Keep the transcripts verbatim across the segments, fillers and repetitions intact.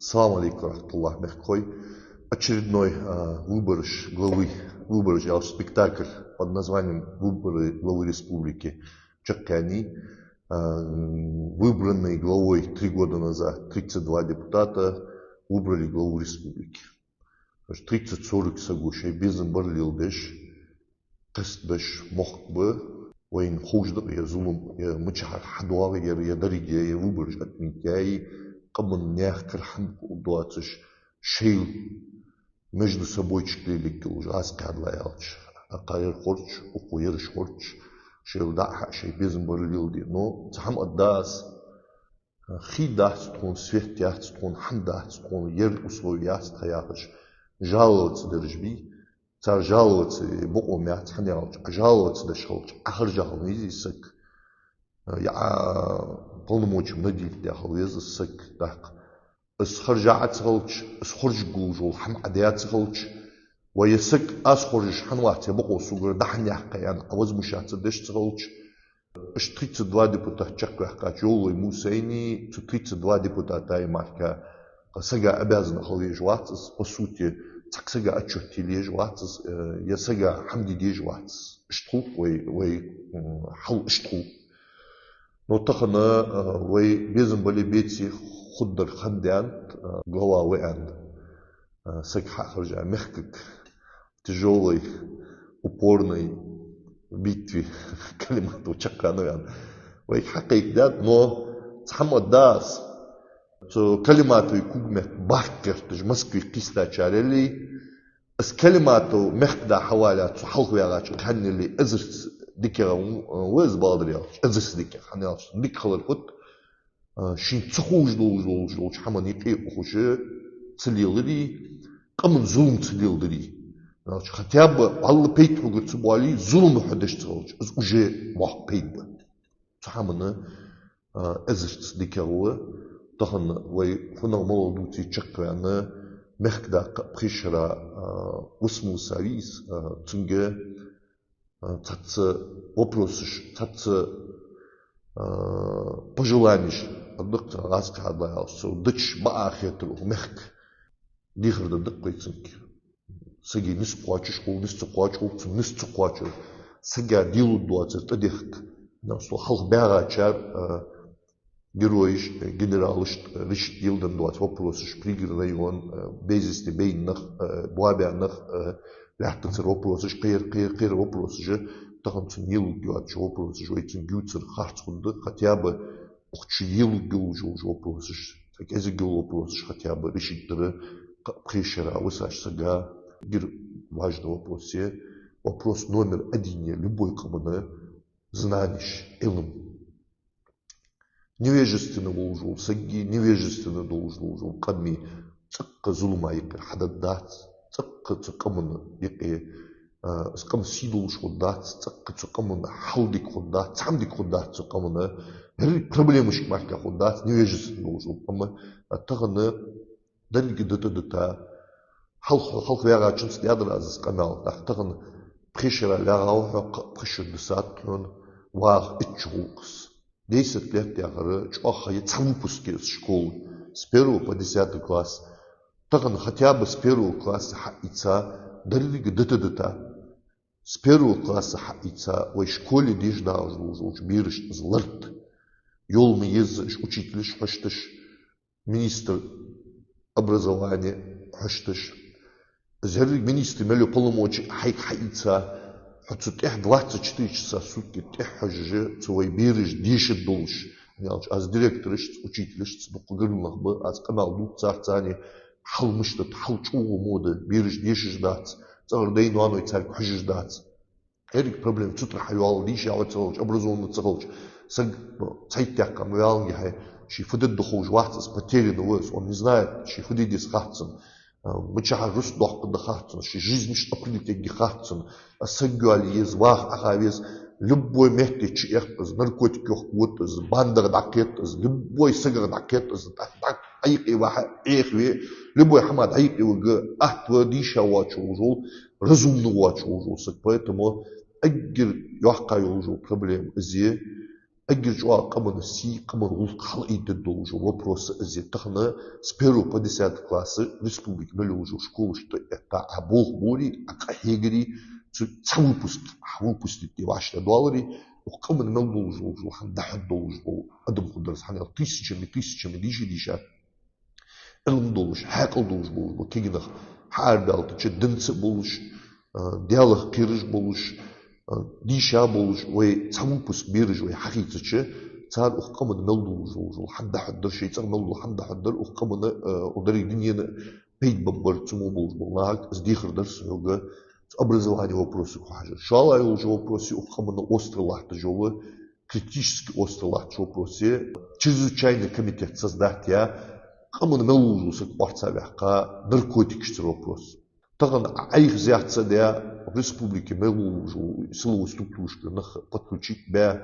Салам алейкум ва рахматуллах, мехкахой. Очередной а, выборы главы, выборы, я спектакль под названием «Выборы главы республики» чакхъяьннай. А, выбранный главой три года назад тридцать два депутата выбрали главу республики. Значит, тридцать-сорок саго шоай безам бар леладеш, кхестабеш мохк ба. Вайна ховш да-кх ер зулам, ер мичахьара хьадоагӀа, ер, ер деррига, ер выборы отменить яь, къаман наьха кара хӀама доацаш, шоайла между собойчик лелаергйолаш, аз кхаьдла аьлча, акхар ер хоржаш, укхо ераш хоржаш, шоайла дӀа а хьа, шоай безам бар леладе. Но цхьа хӀама аргда аз, хий дац тхона, свет яц тхона, хӀама дац тхона, ер условие яц тха яхаш, жаловаться дераш бий. Цар жаловаться бокъо ма яц, хӀана аьлча, Ӏа жаловаться деш хилча, Ӏа хержа хила веза из саг. Я Ӏа полномочиями наделить даь хила веза из саг, тӀаккха из хержа Ӏа ца хилча, из хоржаргволаш вола хӀама Ӏа даь ца хилча, вай ер саг аз хоржаш хӀана вац, ер бокъо согара дӀа хӀана яьккхай аьнна, Ӏа возмущаться деш ца хилча, Иштта тридцать два депутат чакхваьккхача, Йовлой Мусайни, цу тридцать два депутата мара-кх сага обязан хила везаш вац из, по сути, цхьаккха сага отчёт тела езаш вац из, э, е сага хӀама де дезаш вац из. Иштта хул вай, вай, м, хьал иштта хул. Но тахан, э, вай безам бале а, беце а, хургдар хиннадаьд, э, глава ва аьнна, э, саг хьахержа мехкага тяжёлой, упорной битве Калиматов чакхваьннав аьнна. Вайга хьакхайкадаьд, но цхьа хӀама аргда аз. Цу Калиматовий когаметта бахка гӀерташ Москве кхийстачар яле, из Калиматов мехкда хьаваллалца цу хьалхаваьгӀача кхаьннел эзарза дикагӀа ва из, бакъдар аьлча, эзарза дикагӀа, хӀана аьлча, дика хилар фуд, а, шийна ца ховш долаш, долаш, долча хӀаман юкъе ухаш ца лелари, къаман зулам ца леладари. Значит, хотя бы вӀалла пайда хьогара ца боале, зулам хьо деш ца хилча, из уже боккха пайда ба. Цу хӀаман, а, эзарза дикагӀа ва. Тахан вай хьунагӀа малав дувце чакхваьнна, мехкда кхы а пхе шера, а, вусмуса вийс, а, цунга а, цхьацца вопросаш, цхьацца, а, пожеланеш, а, дукха гӀазкхи хьадла аьлча, цо дича бакъахьа хетар укх мехка. Дехар дар да-кх вай цунга. Сага низ кхоачаш хул, низ ца кхоачаш хул, цун низ ца кхоачар сага делуш доацар тӀадехка. Нас цо хьалха баьгӀачар, а, геройш, э, генералаш, э, решить леладенна доаца вопросаш, Пригородный район, э, без вести баьнна нах, э, боабаьнна нах, э, лаьттацара вопросаш, кхыяр, кхыяр, кхыяр вопросаш, тахан цунна леларгйоацача вопросаш, вай цунга ювцар харц хургда, хотя бы укх чу леларгйолаш йолча вопросаш, цхьа кӀезигагӀа йола вопросаш хотя бы решить дар кхы а пхе шера висача сага. Эггара важный вопрос я, вопрос номер один я любой къаман знанеш, Ӏилма. Невежественни волаш вола саги, невежественни долаш, долаш вола къами цӀаккха зулама юкъера хьадаргдац, цӀаккха цу къаман юкъе, а, из къам сий долаш хургдац, цӀаккха цу къаман хьал дика хургдац, цхьа хӀама дика хургдац цу къаман, деррига проблемашка мара-кх хургдац невежественни долаш вола къам. А тахан деррига дита, дита. Хьалха, хьалха ваьгӀачунца даьдар аз из къамаьл. ТӀаккха тахан пхе шера ваьгӀав хьо, кхы а пхи шу дисад хьона, вагӀа итт шу гӀулакх из. Десять лет яхар чӀоагӀа я, цхьа выпуск я из школы. С первого по десятый класс. Тахан хотя бы с первого класса хьаийца, деррига дита, дита. С первого класса хьаийца, вай школе деша дагӀаш долаш долча берашта из лард. Йола ма езза уж учителаш хьошташ, министр образования хьошташ. Из еррига министра мел йола полномочи хьайга хьаийца, хьо цу тӀа двадцать четыре часа в сутки тӀа хьожаш, цу вай берашта дешаргдолаш. ХӀана аьлча аз директорашца, учителашца дукха гаргара нах ба, аз къамаьл дувц царца, царна хьал мишта да, хьал чӀоагӀа во да, бераш дешаш дац, цӀагӀара дай-ноаной царга хьожаш дац. Еррига проблема цу тӀара хьайоал, дийша вац ца хилча, образованни ца хилча. Саг, ну, цхьайттаьккха ма ваьллинге хьай, ше фу дергда ховш вац из, потерянный ва из, он не знает, ше фу де деза хац цунна, а, мичахьара рузкъа доаккхаргда хац цунна, ший жизнь мишта определить ергья хац цунна. А саг йоалае еза, ваха Ӏоха веза, любой метте чуэккх из, наркотик йохка вода из, бандагӀа дӀакхет из, любой сагагӀа дӀакхет из, дӀа-, дӀа-, дӀаюкъе ваха, Ӏехаве, любой хӀамах дӀаюкъе вига, атта ва, дийша воацаш волаш вола, разумни воацаш волаш вола саг. Поэтому эггара йоккха йолаш йола проблема из я. эггара чӀоагӀа къаман сий, къаман гӀулакх хьалъайдергдолаш вола вопрос я из. Тахан с первого по десятый класс республике мел йолча школашта этта Ӏа болх бора, Ӏа къахьегара, цу цхьа выпуск, хьа выпуск де вӀаштӀехьадоалара, укх къаман мел долаш волча хӀаман дӀахьоргдолаш вола адам хургдар из, хӀана аьлча тысячами, тысячами дийша-дийша Ӏилма долаш, хьаькъал долаш болаш бола кагий нах хьаарадалийтача, динца а болаш, а, Даьлах кхераш болаш, а, дийша болаш, вай цхьа выпуск бераш вай хьахийцача, цар укх къаман мел долаш волаш вола хӀама дӀахьоргдар, шоай цӀагӀа мел дола хӀама дӀахьоргдар, укх къаман, а, укх деррига дунена пайда баргбар, цу мо болаш бола нахага. Из дехар дар са хьога цу образовани вопросага хьежжа. ШоллагӀа йолча вопросе, укх къаман остро латташ йола, критически остро латташ вопрос я, чрезвычайный комитет создать яь, къаман мел волаш вола саг орца ваьккха наркотикашцара вопрос. Тахан Ӏайха зехца де, республике мел волаш вола силовой структурашкара нах подключить бе,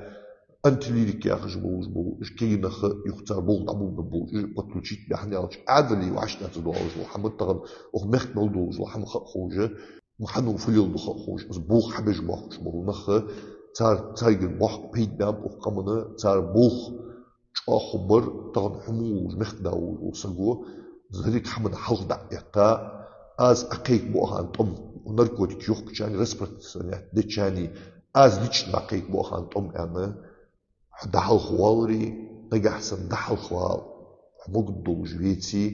антилирика яхаш болаш бола уж кагий нах, юха цар болх дӀаболабергболаш уж подключить бе, хӀана аьлча Ӏаьдала вӀаштӀехьа ца доалаш дола хӀама, тахан укх мехка мел долаш дола хӀама ха а ховш, хьанна фу леладу ха а ховш, из болх хьабеш боахкаш бола нах, цар, царгара боккха пайда баьб укх къаман, цар болх чӀоагӀа хургбар. Тахан хьо мо волаш, мехкда волаш вола саго, из деррига хӀаманна хьалха дӀа а этта, аз Ӏа кхайкабу ахан тӀом, наркотикаш йохкачарна, распространять дечарна, аз лично Ӏа кхайкабу ахан тӀом аьнна, хьо дӀахьалхаваларе, нагахьа санна дӀахьалхавала хьо могаддолаш веце,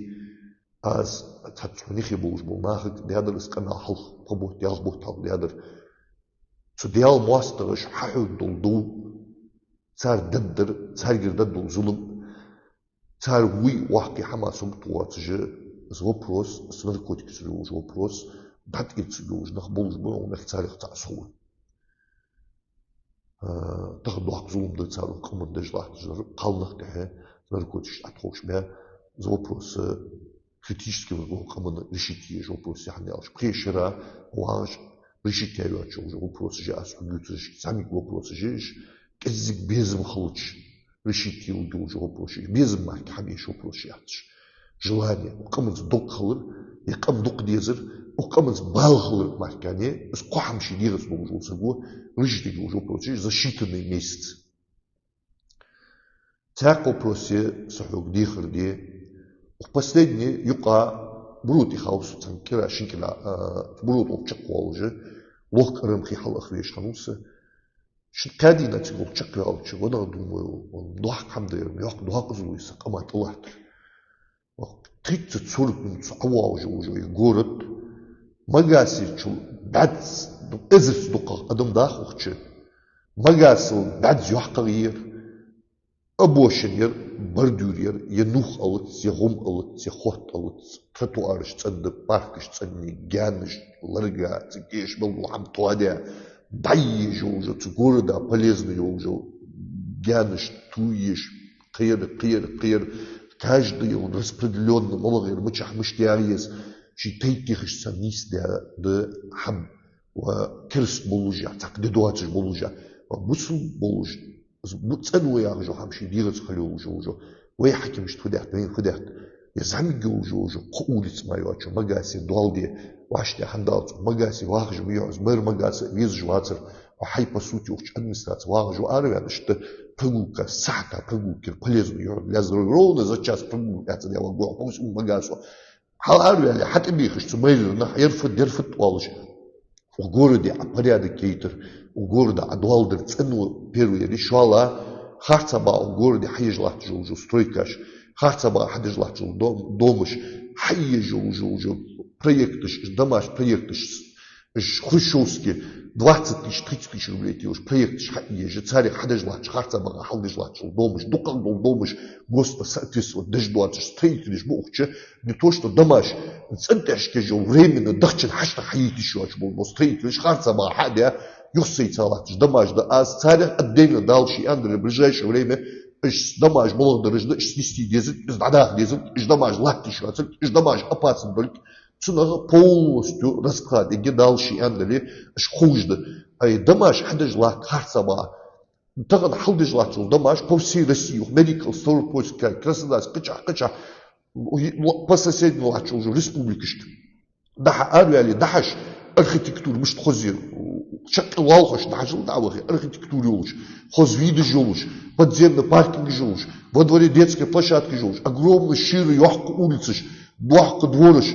аз цхьацца хьона юхе болаш болча нахага даьдар из къамаьл хьалха, пхи бутт, ялх бутт хьалха даьдар. Цу Даьла моастагӀаша хьахьоргдола дов, цар дергдар, царгара дергдола зулам, цар вуй ваккхий хӀама соматоацаш, из вопрос, из наркотикашцара йолаш вопрос, дӀатӀера ца йолаш нах болаш ба, укх мехка царех цаӀ со ва. А, тахан доккха зулам да цар укх къаман деш латташ дар, кхалнах тӀехьа наркотикашта тховш бе, из вопрос, а, критически вар укх къаман решить е езаш вопрос я, хӀана аьлча пхе шера вагӀаш решить яь йоацаш йола вопросаш я, аз хьога ювцараш, зӀамига вопросаш я уж, кӀеззига безам хилча решить е лургйолаш вопрос я уж, безам мара хьабе езаш вопрос яц уж. Желание, укх къаманца дог хилар, е къам дукха дезар, укх къаманца бала хилар мара, из кхо хӀама ший дегӀаца долаш вола саго решить е лургйолаш вопрос я уж за считанные месяцы. Цхьаькха вопрос я са хьога дехар де. Укх последни юкъа Бурут ихалус цхьан кӀира, шин кӀира, а, Бурут укх чакхвоалаш, лохк арамхи хьалах веш хиннав со. Шин кхаь дийнахьа цига укх чакхваьлча, ванах думаю, доккха хӀама да ер, йоккха докъазло я са къаман тӀалаттар. Тридцать-сорок минут со ӀовоагӀаш волаш ва из город. Магасерчул бӀаьзза, эзарза дукхагӀа адам дах укхаза. Магасал бӀаьзза йоккхагӀа я ер, обочина яр, бордюр яр, е нувх алац, е гӀум алац, е хотт алац, тротуараш цӀена да, паркаш цӀена я, гаьнаш, ларга, цига эшаш мел дола хӀама тоадаь, дӀаеш йолаш я, цу города полезный йолаш я, гаьнаш тоаеш, кхера, кхера, кхера, каждый йолаш распределённо малагӀа яр, мичахьа мишта яха еза, ший тайп-тайпарча нийсдаь да хӀама, ва кераста болаш а, цхьаккха де доацаш болаш а, ва бусалба болаш, бу-, цӀена ва яхаш йола хӀама ший дегӀаца хила йолаш йола, вай хьакимашта фу даьд, вайна фу даьд. Е зӀамига йолаш йола, кхо улица мара йоацача Магасе доал де, вӀаштӀехьа хӀана далац, Магасе вахаш ма йий из, мэр Магаса везаш вацар, а хьай, по сути, укх администраце вахаш ва араваьнна, иштта прогулка, сахьата прогулка яр полезно я для здоровья, ровно за час прогулка яц, я ва гохь хӀуз у Магасо. Хьал араваьле, хьатӀабехаш цу мэрера нах, ер фуд, ер фуд оалаш. Укх городе Ӏа порядок яйтар, укх города Ӏа доал дар цӀена ва, первый яр из. ШоллагӀа, харцабагӀа укх городе хьаеш латташ йолаш йола стройкаш, харцабагӀа хьадеш латташ йола дом-, домаш, хьаеш йолаш йола проекташ, домаш проекташ, хрущёвский, двадцать тысяч, тридцать тысяч рублей тӀа йолаш проекташ хьаеш, царех хьадеш латташ, харцабагӀа хьалдеш латташ йола домаш, дукхагӀа дола домаш ГОСТа соответствовать деш доацаш, строителаш ба укхаза, не то что домаш, цӀен тӀехьашка еш йола временно дахчан хьаштагӀа хьаейта йиш йоацаш бола, но строителаш харцабагӀа хьа а даь, юхасайца латташ домаш да. Аз царех отдельно, Дала ше аьннадале, ближайшее время уж домаш малагӀдараш да, уж снести дезарг, уж дӀадаха дезарг, уж домаш латта йиш йоацарг, уж домаш опасный долга, цунах полностью расклад эгге, Дала ше аьннадале, уж ховш да. Ай, домаш хьадеш латт харцабагӀа. Тахан хьалдеш латташ йола домаш по всей России, укх Марий кӀал, Ставропольский край, Краснодарский, кхычахьа, кхычахьа, по соседним латташ йолча республикашка. ДӀахо араваьле, дӀахьош архитектура мишта хоза я, Чаккхе лоалахошка дӀахьажал дӀа а вахе, архитектура йолаш, хоза видаш йолаш, подземный паркингаш йолаш, во дворе детская площадкаш йолаш, огромный шира йоккха улицаш, доккха двораш.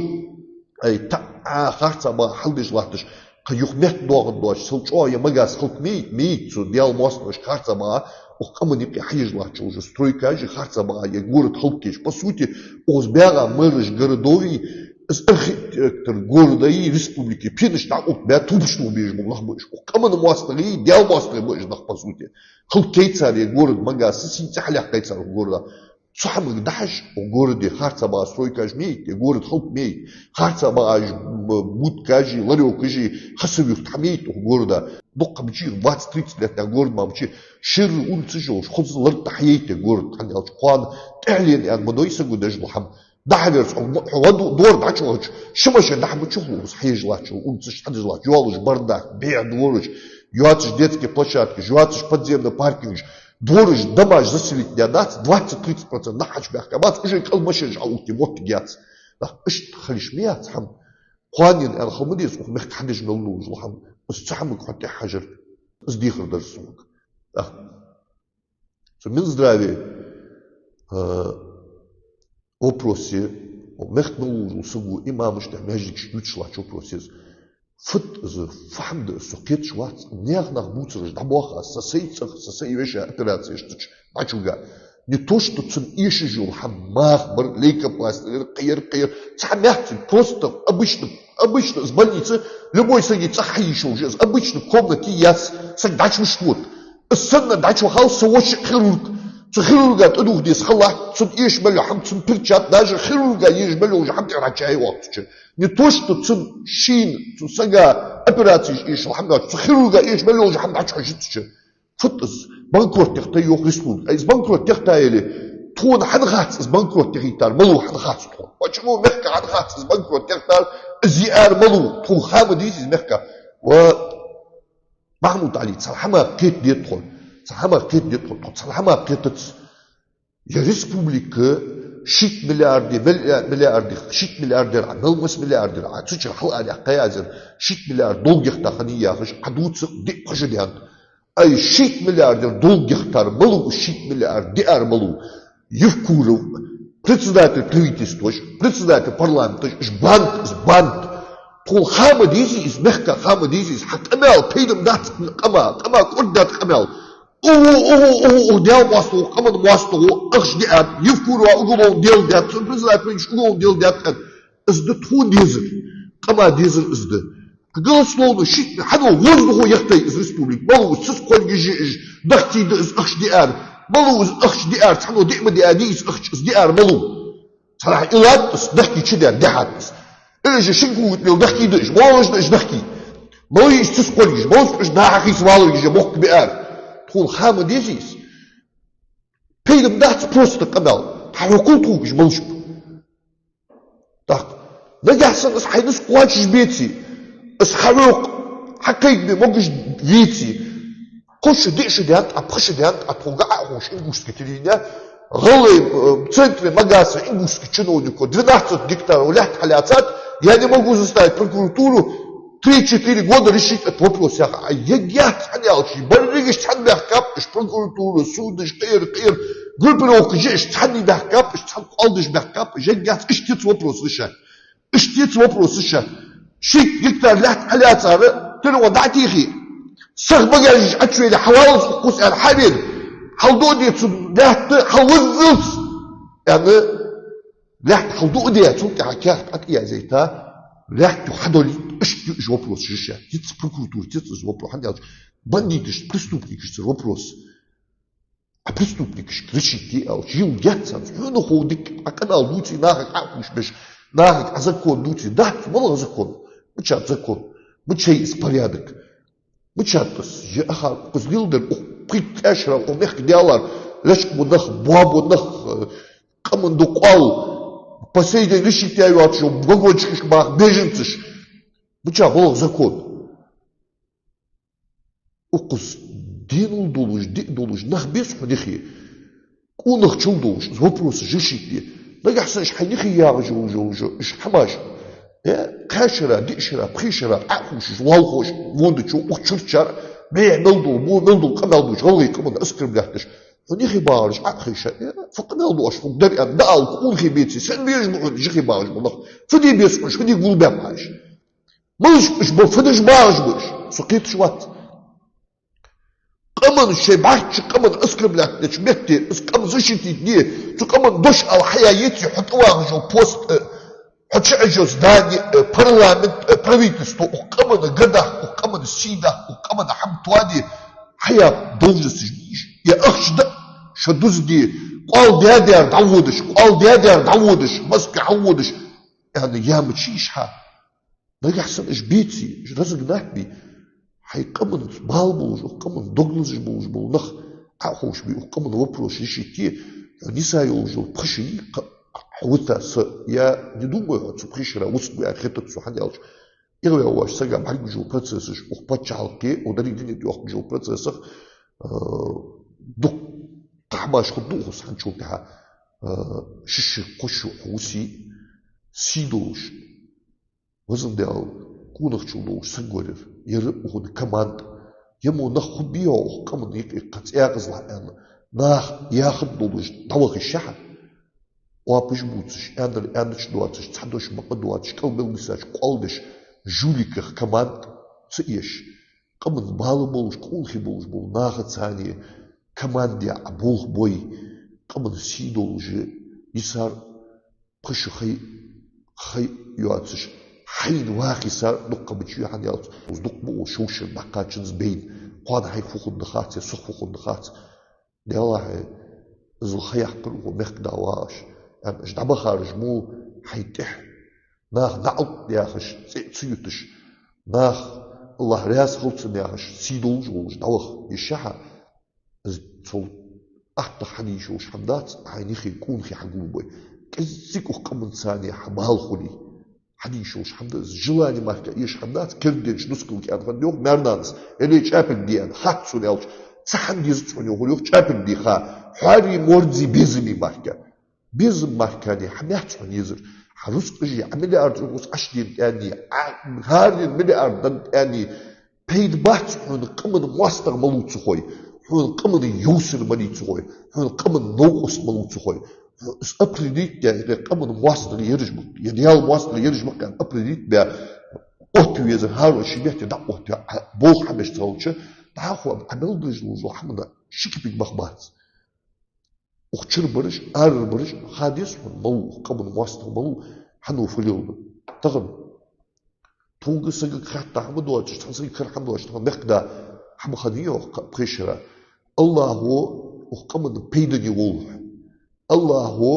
Ай, таӀа харцахьа багӀа хьалдеш латташ, кхы юха метта доагӀаргдоацаш, сел чӀоагӀа е Магас хӀалак ма йий, ма йий, цу Даьла моастагӀашка харцахьа багӀа, укх къаман юкъе хьаеш латташ йола стройкаш а харцахьа багӀа, е город хӀалакъеш. По сути, укхаза багӀа мэраш городов а, из архитектор города а, республики, пенаш дӀа а оттабаь, тубаш тӀа безаш бола нах ба уж. Укх къаман моастагӀий, Даьла моастагӀий ба уж нах, по сути. ХӀалакъяьй цар е город Магас, сийна цӀи хьалъяьккхай цар укх города. Цу хӀаманга дӀахьажа, укх городе харцахьа багӀа стройкаш ма йий, е город хӀалак ма йий, харцахьа багӀа уж б-, будкаш а, ларёкаш а, хоза юрт хьа ма йий укх города. Дукха ма йий, двадцать-тридцать лет тӀехьа город ма йий, шира улицаш йолаш, хоза лард хьа ма йий е город, хӀана аьлча кхоана тӀехьленна аьнна ма дой саго деш дола хӀама. ДӀахьаверза, хьо, хьо ва ду-, дора дӀачувахача, ши машен дӀахьа ма чухлу, хьаеш латташ йола улицаш, хьадеш латташ йоалаш бардак, бехк двораш, йоацаш детские площадкаш, йоацаш подземный паркингаш, двораш, домаш заселить даь дац, двадцать-тридцать процент нах хьачубаьхка бац, уже кӀал машенаш Ӏоотте моттиг яц. Нах, иштта хилаш ма яц хӀама. Кхоанен аьнна хила ма деза, укх мехка хьадеш мел долаш дола хӀама. Из цу хӀамага хьо тӀехьа хьажар, из дехар дар сога. Нах. Цу Минздраве, а, вопросе, мехка мел волча саго, имамашта, маьждигашта дувцаш латтача вопросе из. Фуд из, фу хӀама да из, со кхеташ вац, наьха нах бувцараш дӀабоах аз, са сай цӀагӀа, са сай веший операцеш ца чу дӀачувига. Не то что цунна эшаш йола хӀама, мах бар, лейкопластырь яр, кхы яр, кхы яр. Цхьа мехка, просто обычно, обычно из больница, любой сага цӀагӀа хьаеш йолаш, из обычно комнате яц, саг дӀачувоалаш. Из санна дӀачувахав са воша хирург. Цу хирурга тӀадувха деза халат, цунна эша мел йола хӀама, цунна перчатка, даже хирурга эша мел йола хӀама тӀера чай вахтуча. Не то что цунна шийна, цу сага операцеш эшаш йола хӀама йоацаш, цу хирурга эша мел йола хӀама дӀачухьожацача. Фуд из, банкрот техтай йоах республика. Ай, из банкрот техтай яле, тхона хӀана хац из банкрот техийтар малув, хӀана хац тхона? Почему мехка хӀана хац из банкрот техийтар, из яар малув? Тхона ха ма дезий из мехка. Ва Махьмуд-Ӏаьла, цхьан хӀамах кхетаде тхо. Цхьан хӀамах кхетаде тхо. Тхо цхьан хӀамах кхетац. Е республика шийтта миллиарде, милли-, миллиарде, шийтта миллиардера Ӏа, мел масса миллиардера Ӏа, цу чура хьалъяьккхай аз ер, шийтта миллиард долг яхийта хиннай яхаш, Ӏа дувца диъ-пхи шу даьннад. Ай, шийтта миллиардера долг яхийтар малув, шийтта миллиард диар малув? Евкуров, председатель правительстваш, председатель парламенташ, уж банда, из банда. Тхона ха ма дезий из, мехка ха ма дезий из, хьа къамаьл пайда ма дац къама, къама кӀордадаьд къамаьл. Угу, угу, угу, угу, Даьла моастагӀа, къаман моастагӀа, ахча диад, Евкурова уголовно дело даьд, цун председатель правительства уголовно дело даьд аьнна. Из да тхона дезар, къама дезар из да. Голословно шийтта, хьадо воздухо яхийтай из республика. Малув из, цаца кхолгаш я уж, дахкий да из ахча диар. Малув из ахча диар, цхьанне диъ ма диадий из ахча, из диар малув? Цхьаннахьа и латт из, дахкий чу даьр, дехьад из. Или же шин кулга тӀа лела дахкий да уж, малаш да уж дахкий? Малаш я уж цаца кхолгаш, малаш ба уж наха хийца валаргаш, мохк биар? Тхона ха ма дезий из. Пайда ма дац просто къамаьл. Хьахьокхал тхога уж малаш ба. Так. Нагахьа санна из хьайна низ кхоачаш беце, из хьахьокха, хьакхайкабе могаш веце, кхо шу, диъ шу даьннад Ӏа, пхи шу даьннад Ӏа, тхога Ӏоховш ингушски телевидене, гӀалгӀай, э, центре Магаса ингушски чиновнико двенадцать гектаров лаьтта хьалаьцад, я не могу заставить прокуратуру три-четыре года решить этот вопрос, яхаш. Ай, эггара цхьан аьлча, берригаш цхьана баьхкаб уж, прокуратура, судаш, кхы яр, кхы яр, группировкаш я уж, цхьанне баьхкаб уж, цхьана кӀалдаш баьхкаб уж, эггара цхьан, иштта ца вопрос решать. Иштта ца вопрос решать. Шийтта гектар лаьтта хьалаьцар, телефон дӀатехе. Сиха багажаш Ӏочувеле, хьаваллалца укхаза аьнна хьавена. Хьалдуаде цу лаьтта, хьалваззалца аьнна, лаьтта хьалдуаде, цул тӀехьа каьхат ӀотӀаязъяйта, лаьтта юха хьадолийт, иштта я уж вопрос решать. Ца прокуратура, ца из вопрос, хӀана аьлча бандиташца, преступникашца вопрос. А преступникашка решить де аьлча, йилла геттара царца. Хьона хов дика, Ӏа къамаьл дувце, нахага Ӏоховшабеш, нахага Ӏа закон дувце. Дац, малагӀа закон? Мичад закон? Мичай из порядок? Мичад из? Е аха, укхаза леладер, укх пхийтта цӀаьшрал, укх мехка даьлар, лечкъабу нах, боабу нах, э, къаман ду къоал, по сей день решить яь йоацаш йола вагончикашка баха беженцаш. Мича, малагӀа закон? Укхаза денал долаш, диъ долаш нах беза хьона юхе. Къонахчал долаш, из вопросаш решить де. Нагахьа санна уж хьайна юхе ягӀаш йола, йола, йола уж хӀамаш, Э, кхаь шера, диъ шера, пхи шера Ӏоховшаш, лоалахой, вонда чу, укх чурташка, бе, мел дола, бо, мел дола къамаьл дувцаш, гӀалгӀай къаман оскорблять деш. Хьона юхе багӀараш Ӏохайша, э, фу къамаьл ду оаш, фу дар аьнна, дӀаала, къонахий беций, сен безаш ба хьона уж юхе багӀаш бола нах? Фу де беза хьона уж, фу де гулбаьб хьона уж? Малаш ба уж, фу деш багӀаш ба уж? Со кхеташ вац. Къаман, шоай бӀарчча къаман оскорблять деча метте, из къам защитить де, цу къаман дош ала хьаяь яций хьо тӀавагӀаш йола пост, э, хьо чу Ӏеш йола здани, э, парламент, э, правительство, укх къаман гадах, укх къаман сийдах, укх къаман хӀама тоаде хьаяь должносташ деш. Е ахча да, шо дузде, къоал даьдар дӀаводаш, къоал даьдар дӀаводаш, Москве хьалводаш, аьнна, яма чу йиш хьа. Нагахьа санна уж беций, уж разогнать бий, хьай къаман бала болаш, укх къаман дог лазаш болаш бола нах Ӏоховшабе, укх къаман вопрос решить е, хьона йиса йолаш йола пхи шу йий, кха-, хьо вита са, я не думаю, хьо цу пхи шера вусаргва аьнна хетац сона, хӀана аьлча, эгӀаваь воацача сага бӀаргагуш йола процессаш, укх паччахьалкхе, укх деррига дунен тӀа йоаккхаш йола процессах, э, дукха хӀамаш хургда укхаза хӀанзчул тӀехьа, э, ши шу, кхо шу хьо вусий, сий долаш. Везан Даьла, къонахчал долаш саг вар ер, ер укхун команда. Е мо нах хургбий укх къаман юкъе кхы цӀаькхазлахь аьнна, наха яхар долаш дӀаваха йиш я хьа? Оапаш бувцаш, аьннар аьннача доацаш, цхьа дош бакъ доацаш, кӀалбелла йисача къоал деш, жуликех команда ца еш. Къаман бала болаш, къонахий болаш бола нахаца цхьана команде Ӏа болх бой, къаман сий долаш йисар, пхи шу хай, хай йоацаш, хьайна ваха йисар дукха кхаъ ба чу, хӀана аьлча, из дукха ба укхо шовшера дӀакхаччанза байна, кхоана хьайх фу хургда хац, е сох фу хургда хац. Даьллахьа, из ва ха яьккхар укхо мехкда вагӀаш, аьнна, уж дӀабахараш мо хьай тӀехьа, наха наӀалт яхаш, цӀи ца юташ, наха АллахӀ раьза хилва цунна яхаш, сий долаш волаш дӀаваха йиш я хьа. Из цул аттагӀа хьадийша йолаш хӀама дац, хьайна юхе къонахий хьагулбой. КӀеззига укх къаманца цхьана хьа бала хуле, хьадийша йолаш хӀама да из. Желани мара эша хӀама дац, керденаш нускал кӀаьнках йоах маьр-нанас, е ле чӀаьпилг де аьнна, хац сона аьлча, цхьа хӀама дезац хьона йоах, йоах чӀаьпилг де ха, хьоарий, морзий, безамий мара. Безам мара хьа меца хьона езар. Хьа рузкъаш, Ӏа миллиард рузкъа Ӏа дена тӀани, Ӏа хӀаране миллиард дан тӀани, пайда бац хьона къаман моастагӀа малув ца хой, хьона къаман йовсар малий ца хой, хьона къаман новкъост малув ца хой. Хьо из определить даь, е къаман моастагӀа ераш ба, е Даьла моастагӀа ераш ба аьнна определить баь, отта везар, хӀара ший метте дӀаотта, Ӏа болх хьабеш ца хилча, дӀахо Ӏа мел деш долча хӀаман ши кепиг баха бац. Укх чура бараш, арара бараш ха деза хьона, малув укх къаман моастагӀа, малув, хьан ва фу леладу. Тахан тхога сагага хатта хӀама доацаш, цхьан сагага кара хӀама доацаш, тахан мехкда хӀама хиннай укх кхаь пхе шера. АллахӀо укх къаман пайдане волва хьо. АллахӀо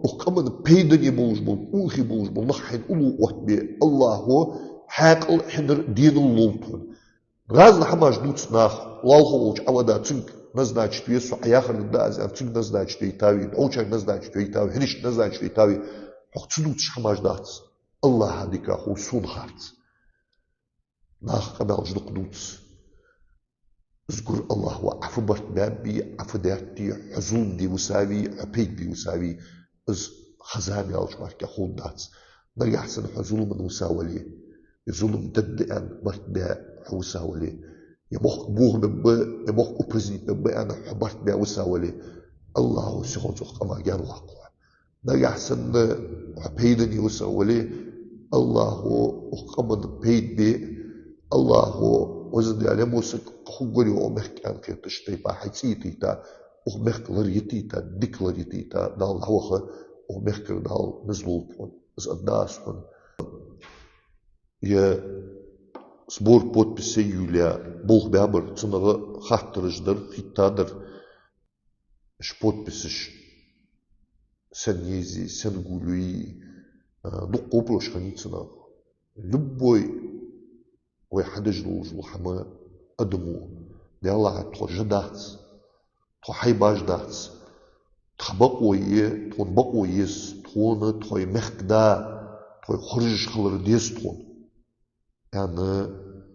укх къаман пайдане болаш бола, къонахий болаш бола нах хьайна уллув оттабе. АллахӀо хьаькъал, хьинар, денал лолда хьона. Разни хӀамаш дувц наха, лоалахо волча Ӏовада, цунга назначить ве со, Ӏа яхар да аз аьнна, цунга назначить вайтавий, дӀовчарга назначить вайтавий, хӀанишка назначить вайтавий, хьох ца дувцаш хӀамаш дац. АллахӀа дика хов, сона харц. Наха къамаьлаш дукха дувц. Из гур АллахӀ ва, Ӏа фу барт баьбий, Ӏа фу даьттий, хьо зулам де висавий, хьо пайда бе висавий, из ха-зама яьлча мара ховргдац. Нагахьа санна хьо зуламах висавале, е зулам дергда аьнна барт баь хьо висавале, е мохк бохабергба, е мохк упразднить бергба аьнна хьо барт баь висавале, АллахӀо сихонца укх къамах гаьнавоаккх хьо. Нагахьа санна хьо пайдане висавале, АллахӀо укх къаманна пайда бе, АллахӀо, Везан Даьла, е мо саг хургварий укх мехка аьнна кхеташ, тайпа хьай цӀи йитийта, укх мехка лар йитийта, дика лар йитийта, Дала дӀаваха, укх мехкара Дала низ лулба хьона, из аргда аз хьона. Е сбор подписей йолаяь болх баьбар, цунах хаттараш дар, хетадар. Уж подписаш сенна езий, сенна гулйий, а, дукха вопросаш хиннай цунах. Любой вай хьадеш долаш дола хӀама адамо, Даьллахьа, тхо жа дац, тхо хьайбаш дац, тха бокъо я, тхона бокъо еза, тхона тхоай мехкда, тхоай хоржаш хилар деза тхона. Аьнна,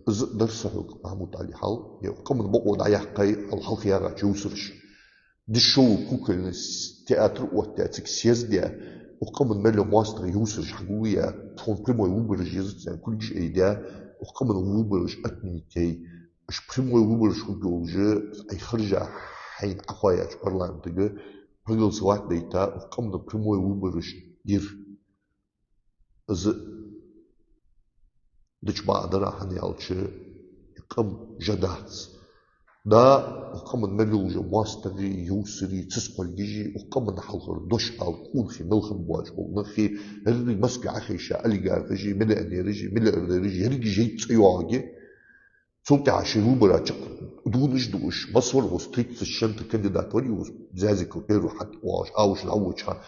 из а дар са хьога, Махьмуд-Ӏаьла, хьал, е къаман бокъо дӀаяьккхай хьол хьалха яьгӀача йовсараш. Дешёвый кукольный с-, театр оттаяь, цига съезд яь, Укх къаман мел йола моастагӀий, юсараш хьагулъяь, тхона прямой выбораш езац аьнна кулгаш айдаь, укх къаман выбораш отменить яь. Уж прямой выбораш хургйолаш, ай харжа хьайна Ӏохайча парламентага проголосовать дайта, укх къаман прямой выбораш дир. Из дича бакъдар, хӀана аьлча къам жа дац. Да, укх къаман мел йола моастагӀий, юсарий, цӀагӀа кхолгижи, укх къаман хьалхара дош ала къонахий мел хинна боацаш бола нахи, еррига Москве Ӏохайша олигархаши, миллионераши, миллиардераши, еррига жей цӀи йоагӀаргья. Цул тӀехьагӀа шоай выбора чакхдувлаш да уж, массавар укхаза тридцать с чем-то кандидат вар укхаза, Зязиков первый хьатӀавоагӀаш, Аушев дӀаводача хана,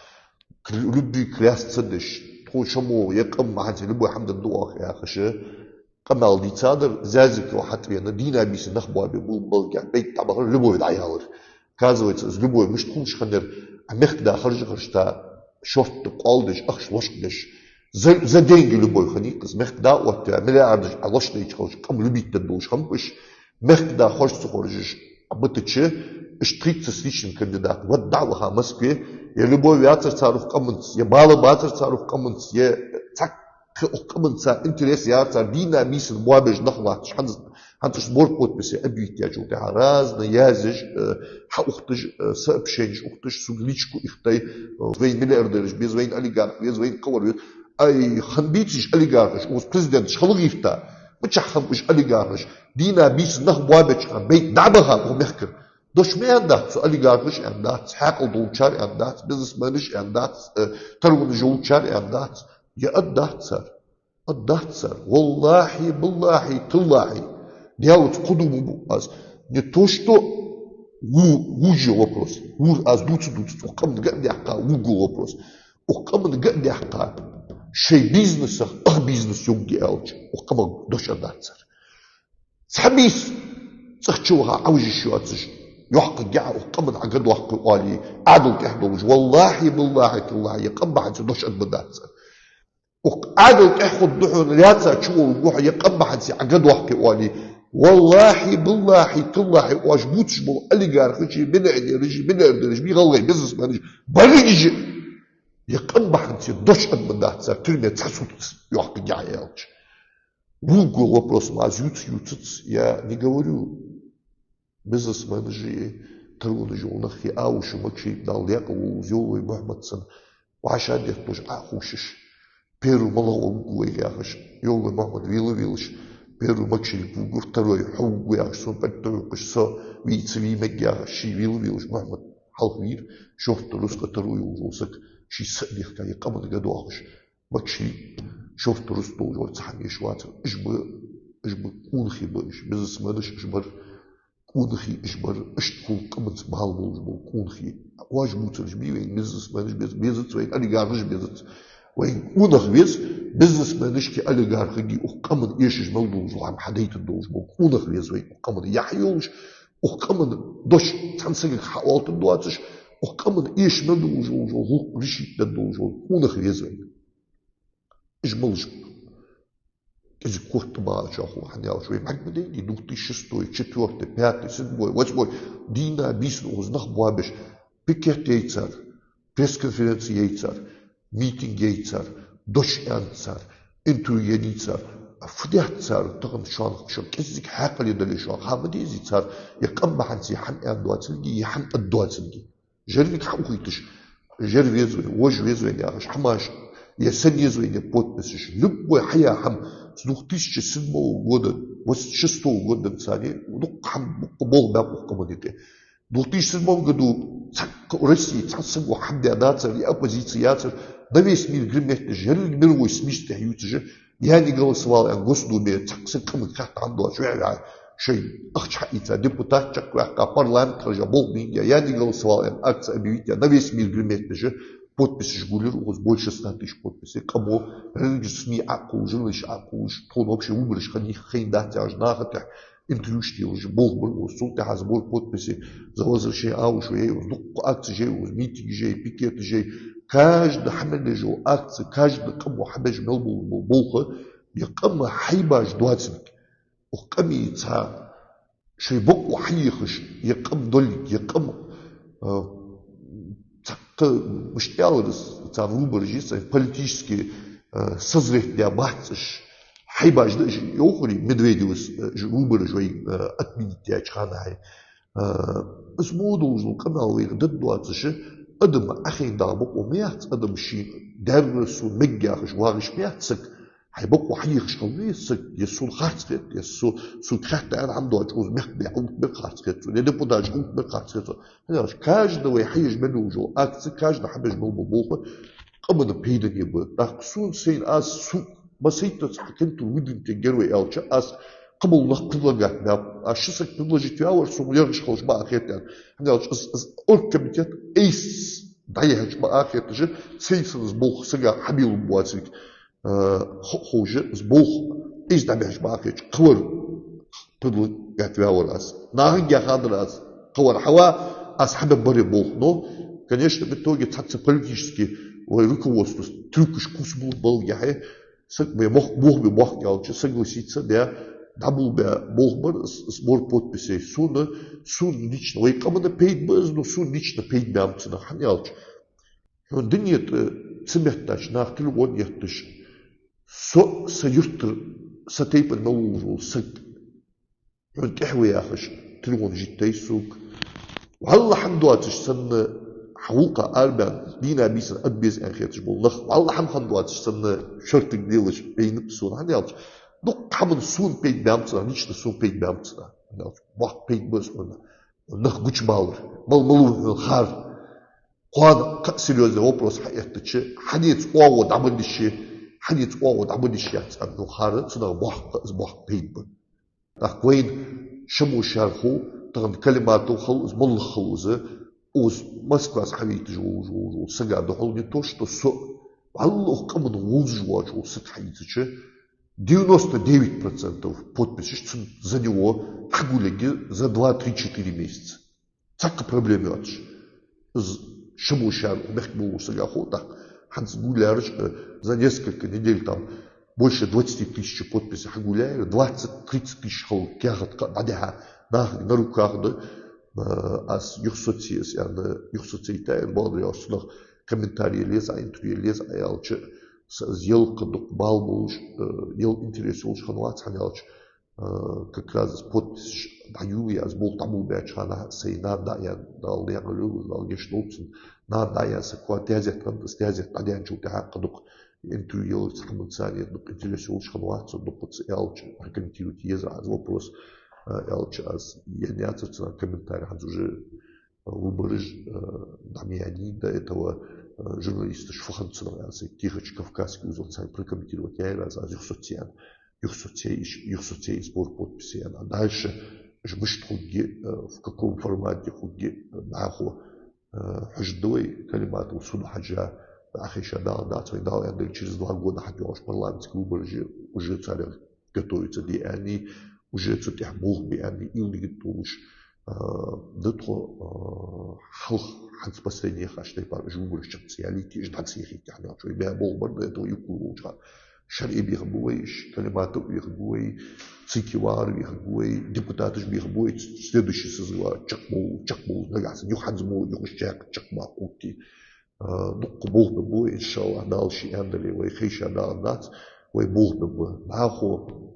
кр-, любви клясться деш, тхо шоай мо, е къам махьанца любой хӀама дергда оаха яхаш, къамаьл дийцадар, Зязиков хьатӀавена, дийнахьа-бийсанна нах боабе, бу-, балгех бейт дӀабахар, Любовь дӀаялар. Оказывается, из Любовь мишта хулаш хиннаяр, а мехкда харжа-харжа, шортта къоал деш, ахча лочкъадеш. За, за деньги Любовь хиннай-кх из, мехкда оттаваь, миллиардаш а лочкъадайча хилча, къам любить дергдолаш хиннаб уж, мехкда хорж ца хоржаш, а битача, уж тридцать с лишним кандидат вад дӀа а ваха Москве, е Любовь яцар цар укх къаманца, е бала бацар цар укх къаманца, е цхьаккха укх къаманца интерес яр цар, дийнахьа-бийсанна боабеш нах латташ, хӀанз ХӀанз аш сбор подписей объявить яьчул тӀехьагӀа разни язъеш, э, хьаухаш, э, сообщенеш ухаш, сога личку ихтай, э, вайна миллиардераш беза, вайна олигарх веза, вайна кхывар веза. Ай, хиннабеций уж олигархаш, укхаза президенташ хила гӀерта? Мичахьа хиннаб уж олигархаш? Дийнахьа-бийсанна нах боабеча хана бейт дӀабаха укх мехкара. Дош ма аьннадац цу олигархаша, аьннадац, хьаькъал долчар аьннадац, бизнесменаш аьннадац, э, таронаш йолчар аьннадац. Е аргдац цар. Аргдац цар. Валлахьи, биллахьи, таллахьи. Даьлаца кхы дув ма буъ аз. Не то что ву-, вувргйола вопрос. Вувр аз дувца-дувца, укх къаман га а даьккха вувргйола вопрос. Укх къаман га а даьккха, шоай бизнесах ах бизнес йоагӀаргья аьлча, укх къаман дош аргдац цар. Цхьа бийса цӀагӀа чу ваха Ӏовижа йиш йоацаш, йоккхаргья Ӏа укх къаман Ӏа га доаккхе оале, Ӏаьдал тӀехьа долаш. Валлахьи, биллахьи, таллахьи, е къам бахьанца дош аргма дац цар. Укх Ӏаьдал тӀехьа хургда хьона, лаьца чу волга хьо, е къам бахьанца Ӏа га доаккхе оале. Валлахьи, биллахьи, таллахьи, оаш бувцаш бола олигархаши, миллионераши, миллиардераши, бий гӀалгӀай бизнесменаши, барригаши, е къам бахьанца дош аргма дац цар, тюрьме цхьа сутка йоккхаргья Ӏа аьлча. Вувргйола вопрос ма аз ювца-ювцац, я не говорю, бизнесменаши, таронаш йола нахи, Аушев Макшарип, Дала даькъала волва из, Йовлой Мухьмад санна, вӀашагӀдетталуш Ӏохувшаш, первый малагӀа вар вувргва вайх яхаш, Йовлой Мухьмад вела-велаш, первый Макшарип вувргва, второй хьо вувргва яхаш, сона пӀелг тӀахьокхаш, со вий, ца вий мег яхаш, ше вела-велаш Мухьмад хьалхавера, шортта рузкъа таро йолаш вола саг, ше са а дехка, е къаман га доахаш. Макшарип, шортта рузкъа долаш вар, цхьа хӀама еш вацар. Уж ба, уж ба къонахий ба уж, бизнесменаш уж бар, къонахий уж бар, иштта хул къаманца бала болаш бола къонахий. Оаш бувцараш бий вайна бизнесменаш беза, безац вайна олигархаш безац. Вайна къонах веза, бизнесменашкеи олигархашкеи укх къаман эшаш мел долаш дола хӀама хьадайтаргдолаш бола къонах веза вайна, укх къаман яхь йолаш, укх къаман дош цхьан сагага хьаоалийтаргдоацаш, укх къаман эшаш мел долаш дола гӀулакх решить дергдолаш бола къонах веза вайна. Уж малаш ба? КӀезига корта тӀа багӀачох ва, хӀана аьлча вай бӀарг ма дайнадий, две тысячи шестой, четвёртый, пятый, седьмой, восьмой, дийнахьа-бийсанна укхаза нах боабеш, пикет яьй цар, пресс-конференци яьй цар, митинг яьй цар, дош аьннад цар, интервью еннай цар. А фу даьд цар тахан шоана, шо кӀезига хьаькъале дале шоана, ха ма дезий цар, е къам бахьанца е хӀама аьнна доацилга, е хӀама аргдоацилга. Жер вига хьаухийташ, жер веза вай, вож веза вайна яхаш хӀамаш, е сенна еза вайна подписаш, любой хьаяь хӀама, с двух тысячи седьмого года, вос-, шестого года денз царна дукха хӀама, дукха болх баьккха укх къаман юкъе. Двух тысячи седьмом году цхьаккха Россе цхьан саго хӀама даь дацар, е оппозици яцар, на весь мир греметь деш, еррига мировой СМИ-шта тӀехьа ювцаш, я не голосовал аьнна Госдуме, цхьаккха саг къамага хаьтта хӀама доацаш, ваьхьа-ваьхьа шоай ахча хьаийца, депутат чакхваьккха, парламент хержа, болх баьннаб, я не голосовал аьнна акци объявить яь, на весь мир греметь деш, подписаш гулъяьй укхаза, больше ста тысяч подписей, къамо, еррига СМИ Ӏокхувлаш, журналисташ Ӏокхувлаш, тхона вообще выбораш хиннай, хиннай дац яхаш, наха тӀехьа интервьюш телаш, болх бир укхаза. Цул тӀехьагӀа сбор подписей за возвращение Аушева яьй укхаза, дукха акцеш яьй укхаза, митингаш яьй, пикеташ яьй. Каждый хьа мел еш йола акци, каждый къамо хьабеш мел бола болх, е къам хьайбаш доацилга. Укх къамий цхьа шоай бокъо хьаехаш, е къам долга, е къам, а, цхьа Кхы мишта аьлар из, цар выбораш, цар политически, э, созреть даь бац уж. Хьайбаш да уж, йоахарий, Медведевас, э, уж выбораш вай, э, отменить даьча хана хьай. Э, из мо долаш дола къамаьл вайга дергдоацаш, адам Ӏохайна дагӀа бокъо ма яц, адам ший даьра сона мегаргдац яхаш вагӀаш ма яц саг. Хьай бокъо хьаехаш хила веза саг, е сона харц хет, е со, сога хетта аьнна хӀама доацаш, укхаза мехка бе хьалбутабар харц хет сона, е депутаташ хьалбутабар харц хет сона. ХӀана аьлча, каждый вай хьаеш мел йолаш йола акци, каждый хьабеш мел бола болх къаманна пайдане ба. ТӀаккха сона сайна аз, су, ма сайтта цхьа кандидатура выдвинуть ергьяр вай аьлча, аз кхыбола нах предлагать баьб. Аз ши саг предложить ваьвар, сона ергаш хилча бакъахьа хет аьнна. ХӀана аьлча, из, из оргкомитет айса дӀаяхьача бакъахьа хеташ, сай санна из болх сага хьабийлларгбоацилга, э, хо-, ховш, из болх айса дӀабихьача бакъахьа хеташ, кхывар предлагать ваьвар аз. Нахага яхадар аз, кхывар хьава, аз хьабергбар ер болх. Но, конечно, в итоге цхьацца политически вай руководствос трюкаш кхувсабу балгахьа, саг бе мох-, мох бе мохк аьлча, согласиться бе, дӀаболабе болх бар, с-, сбор подписей. Сона, сона лично, вай къаманна пайда ба из, но сона лично пайда баьннаб цунах, хӀана аьлча, хьона дунен тӀа ца меттача наха телефон етташ, со, са юртара, са тайпан мел волаш вола саг хьона тӀехьа ва яхаш, телефонаш йиттай сога. ВаллахӀи, хӀама доацаш санна, хьа гӀулакха арабаьнна, дийнахьа-бийсанна арабеза аьнна хеташ бола нах, валлахӀи, хӀама, хӀама доацаш санна, шортта лелаш байнаб сона, хӀана аьлча, дукха хӀаман сона пайда баьннаб цунах, лично сона пайда баьннаб цунах, хӀана аьлча, боккха пайда ба сона. Нах гучабалар, мала-мала ва хьона хар. Кхоана кхы а серьёзный вопрос хьаэттача, хьанца оагӀув дӀабала йиш я, хьанца оагӀув дӀабала йиш яц аьнна хьона хар, цунах боккха, из боккха пайда ба. ТӀаккха вайна ша мо шаьра хов, тахан Калиматов хилва из, моллагӀа хилва из, укхаза Москвас хьавайташ волаш, волаш, волаш сага духьал не то что со, валлахӀи, укх къаманна вовзаш воацаш вола саг хьаийцача, девяносто девять процентов подписаш цун за него хьагулъергья за два, три, четыре месяца. Цхьаккха проблема йоацаш. Из ша мо шаьра мехка болаш сага хов, тӀаккха хӀанз гулъяьраш, э, за несколько недель там больше двадцати тысяч подписей хьагулъяьяр, двадцать-тридцать тысяч хила каьхат кхы а дӀадихьа, нахага на руках да, э, аз юхасоцаеш, аз юхасоцаеш яр, бакъдар аьлча, цунах комментарий леза, интервью леза аьлча, са из яла кхы дукха бала болаш, э, яла интерес йолаш хиннавац, хӀана аьлча, э, как раз подписаш дӀаювлай аз болх дӀаболабаьча хана, сай нана дӀаяьнна, Дала даькъала йойла, Дала гешт долда цун, нана дӀаяьнна са коа тезет хиннад, из тезет дӀадаьнначул тӀехьагӀа кхы дукха интервью яларца хӀаманца дукха интерес йолаш хиннавац, дукха ца аьлча, прокомментировать еза аз вопрос, э, аьлча аз енна яцар цунах комментарий, хӀанз уже выбораш, э, дӀаяьннай, до этого, э, журналисташ фу хиннад цунах аьнна, сай кехаташ Кавказский узел цхьа прокомментировать яьяр аз, аз юхасоцаяьй, юхасоцаяьй, юхасоцаяьй сбор подписей аьнна. А дальше уж мишта хургья, э, в каком формате хургья, э, нахо, э, хьожаргда вай, Калиматов суд хьежжа, Ӏохайша дагӀаргдац вай, Дала аьннадале, через два года хьатӀайоагӀаш парламентский выбораш я, уже царех готовиться де аьнна, уже цу тӀа болх бе аьнна уйла йита долаш, а, да тхо, а, хьалха хӀанз последний хаш тайпара уж выбораш чакх ца ялийте, уж дӀа ца яхийте, хӀана аьлча вай баь болх бар, да, это вай юкъе волча хана. ШариӀа бехаргба вай уж, Калиматов бехаргба вай, ЦИКе вахар бехаргба вай, депутаташ бехаргба вай, следующий созыва чакхбовл, чакхбовл, нагахьа санна юха хӀанз мо юха уж чакх, чакхбаккха хургья. А, дукха болх бергба вай, иншаллахӀ, Дала ше аьннадале, вай хайша дагӀаргдац, вай болх бергба. Нахо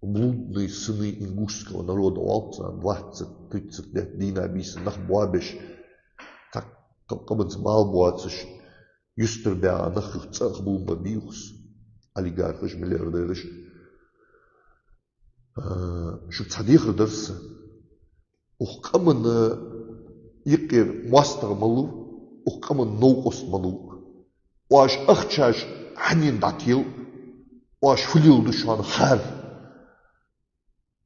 блудные сыны ингушского народа оал царна, двадцать-тридцать лет дийнахьа-бийсанна нах боабеш, так, къа-, къаманца бала боацаш, юстара баьгӀа нах юха цӀа а хабулба бийхус, олигархаш, миллиардераш. Э, шуга цхьа дехар дар са. Укх къаманна юкъера моастагӀа малув, укх къаманна новкъост малув. Оаш ахчаш хьанна дӀател, оаш фу леладу шоана хар.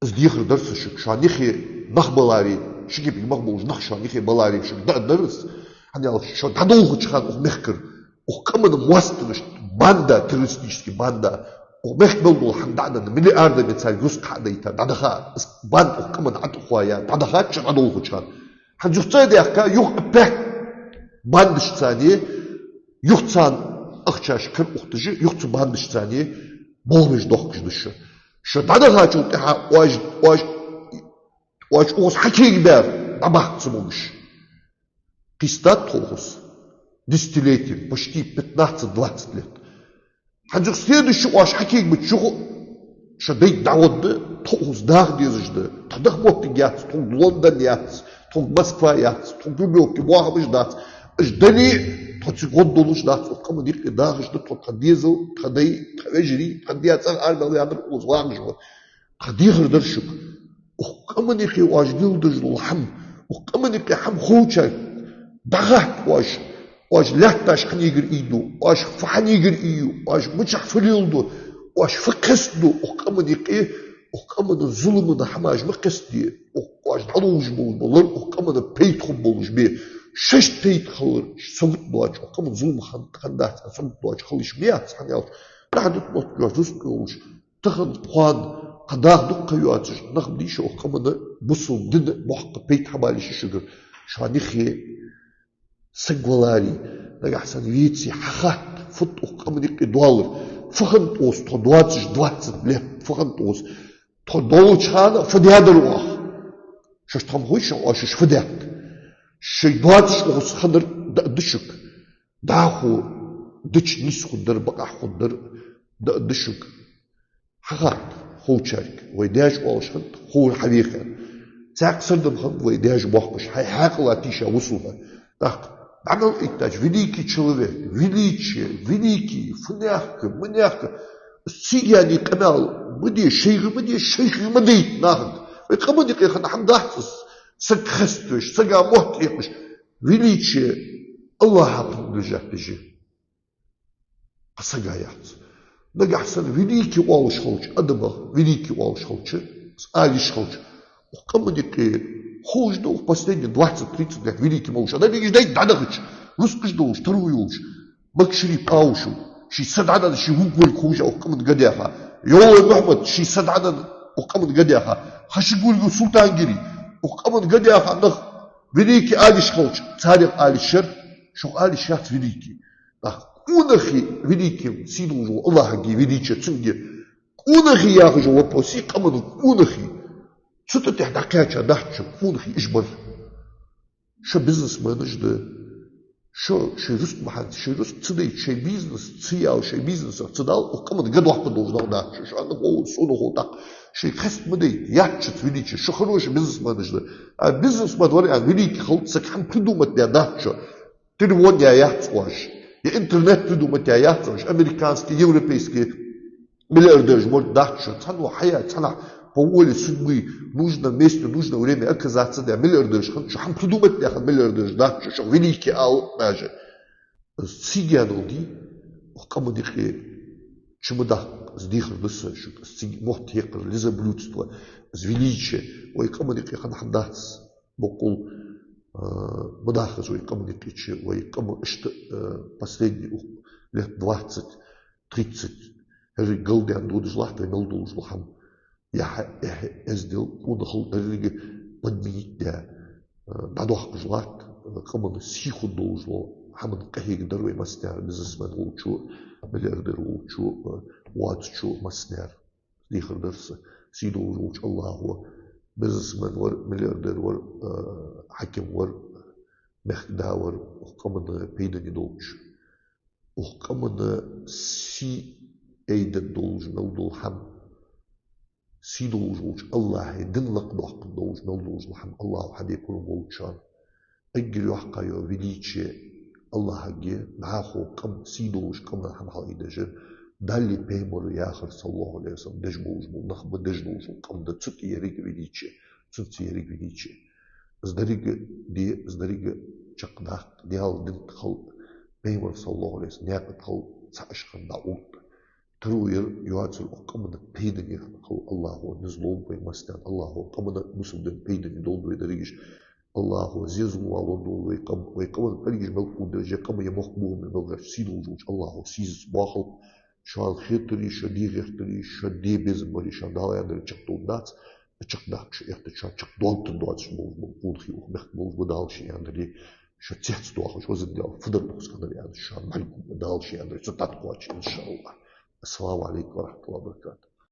Из дехар дар са шуга, шоана юхе нах баларе, ши кепиг мах болаш нах шоана юхе баларе шуга даа дар са. ХӀана аьлча шо дӀадолхача хана укх мехкара, укх къаман моастагӀашта банда, террористически банда, укх мехка мел дола хӀама дӀа а денна, миллиардами царга рузкъа хьа а дайта, дӀадаха, из банда укх къаман ӀотӀахоаяь, дӀадахача дӀадолхача хана. ХӀанз юха цӀа а даьхка, юха опять бандашца цхьана, юха царна ахчаш кара ухташ, юха цу бандашца цхьана болх беш дохкаш да шо. Шо дӀадахачул тӀехьагӀа оаш, оаш, оаш укхаза хьакегабаьр дӀабаккха ца могаш. Кхийстад тхо укхаза. десятилетий, почти пятнадцать-двадцать лет. ХӀанз юха следующий оаш хьакийгбача юха шо дайта дӀагӀоргда, тхо укхаза даха дезаш да, тха даха моттиг яц, тхога Лондон яц, тхога Москва яц, тхога Нью-Йорке боахамаш дац. Уж дале а, тхо цига гӀоргдолаш дац, укх къаман юкъе дахаш да тхо, тха дезал, тха дай, тха вежарий, тха даь цӀагӀа армел ваьннар укхаза вагӀаш ва. Тха дехар дар шуга. Укх къаман юкъе оаш леладеш дола хӀама, укх къаман юкъе хӀама ховчарга дӀахатта оаш, оаш лаьтташ хьанегара ийду, оаш фу хьанегара ийю, оаш мичахьа фу леладу, оаш фу кхестаду укх къаман юкъе, укх къаман зуламан хӀамаш ма кхестаде, укх оаш дӀаловш болаш бола лар укх къамана пайда хургболаш бе. Шоашта пайда хилар сагот доацаш, укх къаман зулам хинна, хиннадац аьнна сагот доацаш хила йиш ма яц, хӀана аьлча дӀахо дукха моттиг йоацаш, рузкъа йолаш, тахан кхоана кхы даха дукха ха йоацаш нах ба дийша укх къамана, бусалба дина боккха пайда хьабалийша шугара. Шоана юхе саг валаре, нагахьа санна веце, хьахатта, фуд укх къаман юкъе доаллар, фу хиннад укхаза тхо доацаш двадцать лет, фу хиннад укхаза, тхо долча хана фу даьдар оаха. Шоашта хӀама хой шоана, оаш шоаш фу даьд. Шоай доацаш укхаза хиннар даа да шуга. ДӀахо дича нийса хургдар, бакъахьа хургдар даа да шуга. Хьахатта ховчарга, вай даьша оалаш хиннад, ховр хьавеха. Цхьаькха сардам хиннад вай даьша боахкаш, хьай хьаькъала тийша вусалба. ТӀаккха дӀа мел айттача, великий человек, величие, великий, фу наьхка, ма наьхка, цига яьнна къамаьл ма де, шоайга ма де, шоайга ма дайта нахага. Вай къаман юкъе хинна хӀама дац из, саг хеставеш, сага мотт эккхаш. Величие АллахӀа принадлежат деш я. Кхы сага яц. Нагахьа санна великий оалаш хилча, адамах великий оалаш хилча, из ала йиш хилча, укх къаман юкъе ховш да укх последний двадцать-тридцать лет великий ма волаш. Ана дегаш дайта дӀадахача, рузкъаш долаш, таро йолаш, Макшарип Аушев, ший са дӀаденна, ший вуг волга ховш а укх къаман га даьха. Йовлой Мухьмад, ший са дӀаденна, укх къаман га даьха. Хашагульгов Султан-Гири, укх къаман га даьха нах великий ала йиш хилча, царех ала йиш яр, шух ала йиш яц великий. ТӀаккха къонахий великий, сий долаш вола АллахӀага я величие, цунга я. Къонахий яхаш йола вопрос я, къаман къонахий. Цу тӀа тӀехьа дӀакхаьча дац шо, къонахий уж бар. Шо бизнесменаш да. Шо шоай рузкъа бахьан, шоай рузкъа ца дайта, шоай бизнес ца яла, шоай бизнесах ца дала, укх къаман га доаккхаргдолаш нах дац шо. Шоана хов, сона хов тӀаккха. Шоай кхестам ма дайта, яц шоца величие, шо хороший бизнесменаш да. А бизнесмен вар аьнна великий хила саг хӀама придумать даь дац шо. Телефон яь яц оаш, е интернет придумать яь яц оаш, американский, европейский миллиардераш мо дац шо. Цхьанне хьаяь, цхьаннахьа по воле судьбы в нужном месте в нужное время оказаться даь миллиардераш хиннад шо, хӀама придумать даь хинна миллиардераш дац шо, шоах великий ала даже. Из цига яьннал дий, укх къаман юкъе чу ма даккха, из дехар да са шуга, из цига мотт хьекхар, лизоблюдство, из величие, вай къаман юкъе хинна хӀама дац. Боккъал, а, ма даха из вай къаман юкъе чу, вай къам иштта, а, последний укх лет двадцать, тридцать, хӀерриг галдаьнна додаш латт вай мел долаш дола хӀама. Яхь, эхь, эздел, къонахалла деррига подменить даь, а, дӀадоаккхаш латт, а, къаман сий хургдолаш дола хӀаман къахьега дар вай массане а, бизнесмен волчо, миллиардер волчо, а, воацачо массане а. Дехар дар са. Сий долаш волча АллахӀо, бизнесмен вар, миллиардер вар, а, хьаким вар, мехкда вар, укх къамана пайдане долча, укх къамана сий айдергдолаш долаш мел дола хӀама, сий долаш волча АллахӀа дин лакхдоаккхаргдолаш мел долаш дола хӀама АллахӀо хьаде пурам болба шоана. Эггара йоккха йола величие АллахӀага я, нахо къам, сий долаш къаман хӀама хьалъайдеш, Даьла пайхамара яхар, صلى الله عليه وسلم, деш болаш бола нах ба, деш долаш бола къам да, цу тӀа еррига величие, цунца еррига величие. Из деррига де, из деррига чакхдаккха, Даьла дина тӀа хила, пайхамара, صلى الله عليه وسلم, наькъа тӀа хила, цхьа иштта хинна дӀаотта. Таро яр, йоацар укх къамана пайдане хила АллахӀо низ лолба вай массане а, АллахӀо къамана, бусалба дина пайдане долда вай дерригаш. АллахӀо зе-зулам лолда вай къам, вай къаман пӀелгаш мел кхувдераш, е къаман е мохк бохам мел гӀерташ сий долаш волча АллахӀо сийсаз боахалба. Шоана хетаре, шо де гӀертаре, шо де безам баре, шоана Дала аьннадар чакхдоалаш дац, чакхдаккха шо эхта, шоана чакхдоалийтаргдоацаш болаш бола къонахий укх мехка болаш ба, Дала ший аьннадаре, шо цецдоахаш, везан Даьла, фу дар укхаза хиннар аьнна, шоана бӀаргагургба Дала ший аьннадаре, цу тӀа тӀакхоачаш, иншааллахӀ. Ассаламу Ӏалайкум ва рахьматуллахӀи ва баракатухӀ.